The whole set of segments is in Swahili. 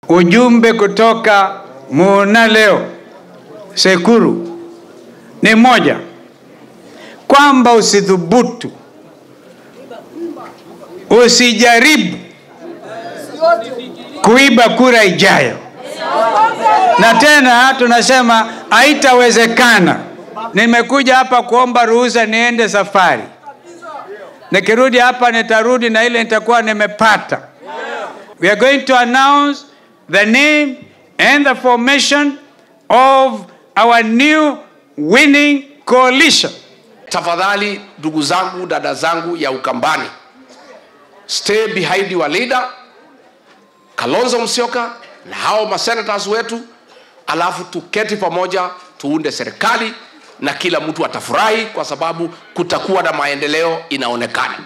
Ujumbe kutoka Muona leo Sekuru ni moja, kwamba usithubutu, usijaribu kuiba kura ijayo. Na tena tunasema haitawezekana. Nimekuja hapa kuomba ruhusa niende safari. Nikirudi hapa nitarudi na ile nitakuwa nimepata. We are going to announce the name and the formation of our new winning coalition. Tafadhali ndugu zangu, dada zangu ya Ukambani, stay behind your leader Kalonzo Musyoka na hao masenators wetu, alafu tuketi pamoja tuunde serikali na kila mtu atafurahi kwa sababu kutakuwa na maendeleo inaonekana.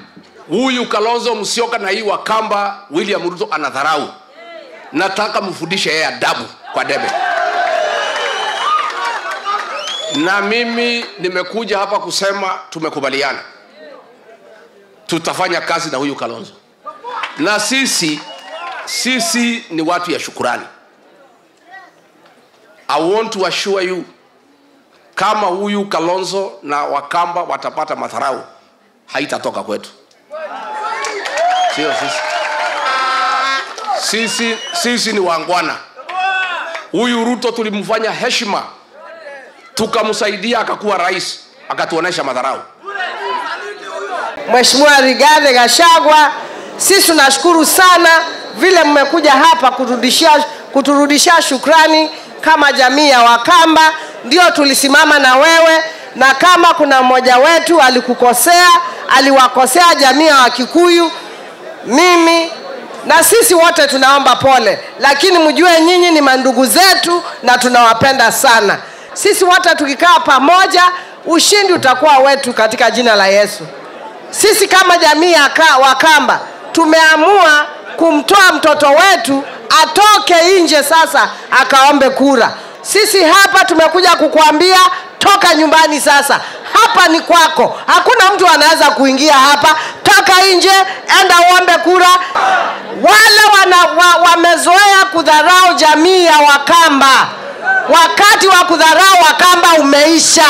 Huyu Kalonzo Musyoka na hii Wakamba William Ruto anadharau. Nataka mfundishe yeye adabu kwa debe. Na mimi nimekuja hapa kusema tumekubaliana tutafanya kazi na huyu Kalonzo. Na sisi ni watu ya shukurani. I want to assure you, kama huyu Kalonzo na Wakamba watapata madharau, haitatoka kwetu. Sio sisi. Sisi ni wangwana. Huyu Ruto tulimfanya heshima, tukamsaidia akakuwa rais, akatuonesha madharau. Mheshimiwa Rigathi Gachagua, sisi tunashukuru sana vile mmekuja hapa kuturudishia shukrani kama jamii ya Wakamba. Ndio tulisimama na wewe, na kama kuna mmoja wetu alikukosea, aliwakosea jamii ya Wakikuyu, mimi na sisi wote tunaomba pole, lakini mjue nyinyi ni mandugu zetu na tunawapenda sana. Sisi wote tukikaa pamoja, ushindi utakuwa wetu katika jina la Yesu. Sisi kama jamii ya Wakamba tumeamua kumtoa mtoto wetu atoke nje sasa akaombe kura. Sisi hapa tumekuja kukuambia toka nyumbani sasa. Hapa ni kwako. Hakuna mtu anaweza kuingia hapa. Toka nje, enda uombe kura. Wale wamezoea kudharau jamii ya Wakamba, wakati wa kudharau Wakamba umeisha.